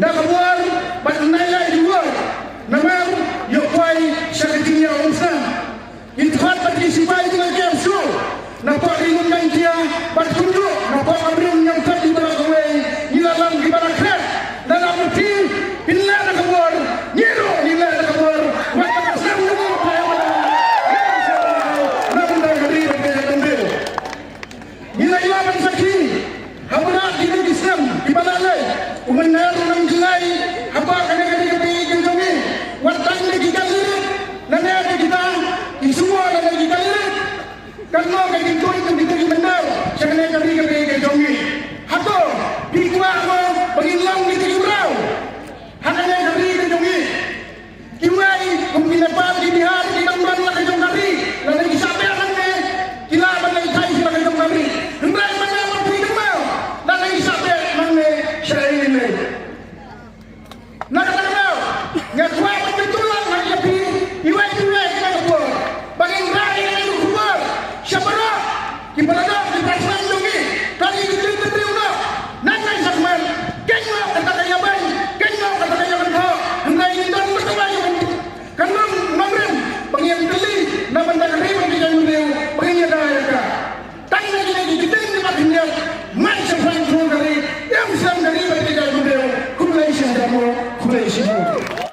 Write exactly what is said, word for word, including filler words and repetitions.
Da ka bor bad nai lai di bor. Namar ïoh poi sha ka jingïaid umsnam. Ngi thot bad ki sipai jong ka KSU. Napoh Ri Lum Jaiñtia bad kumjuh napoh Amriang Ñiangthoit di baroh kawei. Ngi la long kiba la khreh. Lada mut phi phin leh da ka bor, ngi ruh ngin leh da ka bor. Wat ka snam ngi ruh phi ïa ka bor. Ngi ruh sha ka bor. Ngi ruh sha ka bor. Ngi la ïoh ban sakhi ha baroh kine ki snem kiba la leit. U mynder u nang jngai hapoh kane ka ri ka jong ngi. Wat tang da ki kali rit lane da kita ki suba lane ki kali rit. Kan long ka jingtuid jong kita ki mynder sha kane ka ri ka jong ngi. Hato phi kwah mo ba ngin long kita ki briew ha kane ka ri ka jong ngi? Kiwei kum ki Nepal, ki Bihar, ki dang don la ka jong ka ri, lada ki shah beh nangne ki lah ban leit thait sha la ka jong ka ri. Hynrei mynta ma phi kynmaw, lada ki shah beh nangne shaei lei. Na kata ka daw nga kwah ban kyntu lang ha ïa phi iwei pa iwei ha kane ka por ba ngin rah ïa kane ka khubor sha baroh ki para doh ki para snam jong ngi. Ka ri ka jong ngi ka dei noh. Nangne shakhmat, keiñ noh kata ka ïa beiñ, keiñ noh kata ka ïa kynthoh. Hynrei ngin don bad ka ïa beiñ. Kan long nongrim ba ngin ïa tylli